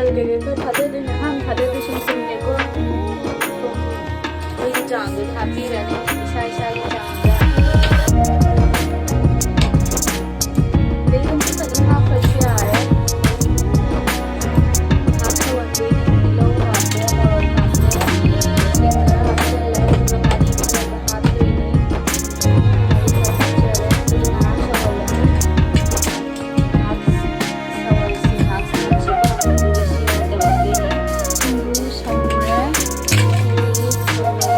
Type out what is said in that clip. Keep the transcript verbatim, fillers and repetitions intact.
ꯀꯩꯀꯩ ꯈꯔ ꯊꯥꯗꯗꯣꯏꯅꯦ, ꯑꯍꯥꯟꯕ ꯊꯥꯗꯗꯣꯏ ꯁꯨꯝ ꯁꯨꯝꯅꯦꯀꯣ꯫ ꯑꯩꯈꯣꯏꯒꯤ ꯆꯥꯡꯗꯣ ꯊꯥꯕꯤꯔꯅꯤ, ꯏꯁꯥ ꯏꯁꯥꯒꯤ ꯆꯥꯡꯗ꯫ ꯌꯦꯔꯨꯝꯁꯨ ꯐꯖꯅ ꯍꯥꯞꯈ꯭ꯔꯁꯨ ꯌꯥꯔꯦ꯫ ꯉꯥꯏꯍꯥꯛ ꯁꯧꯍꯟꯗꯣꯏꯅꯦ꯫ ꯇꯤꯜꯍꯧ ꯍꯥꯞꯄꯦ, ꯃꯣꯔꯣꯛ ꯍꯥꯞꯄꯦ, ꯁꯤꯡ ꯈꯔ ꯍꯥꯞꯆꯜꯂꯦ, ꯑꯗꯨꯒ ꯉꯥꯔꯤ ꯈꯔꯒ ꯍꯥꯞꯇꯣꯏꯅꯦ꯫ ꯉꯥꯔꯤ ꯈꯔ ꯍꯥꯞꯆꯜꯂꯦ, ꯑꯗꯨꯒ ꯉꯥꯏꯍꯥꯛ ꯁꯧꯍꯜꯂꯅꯤ꯫ ꯉꯥꯏꯍꯥꯛ ꯁꯧꯍꯜꯂꯁꯤ, ꯉꯥꯏꯍꯥꯛ ꯁꯧꯍꯜꯂꯁꯤꯀꯣ꯫ ꯑꯗꯨꯒ ꯁꯤ ꯑꯃꯨꯛ ꯇꯧꯔꯛꯇꯣꯏꯅꯦ꯫ ꯁꯤꯡꯗꯨ ꯁꯧꯔꯦ꯫ ꯁꯤꯡꯗꯨ ꯁꯧꯔꯦ꯫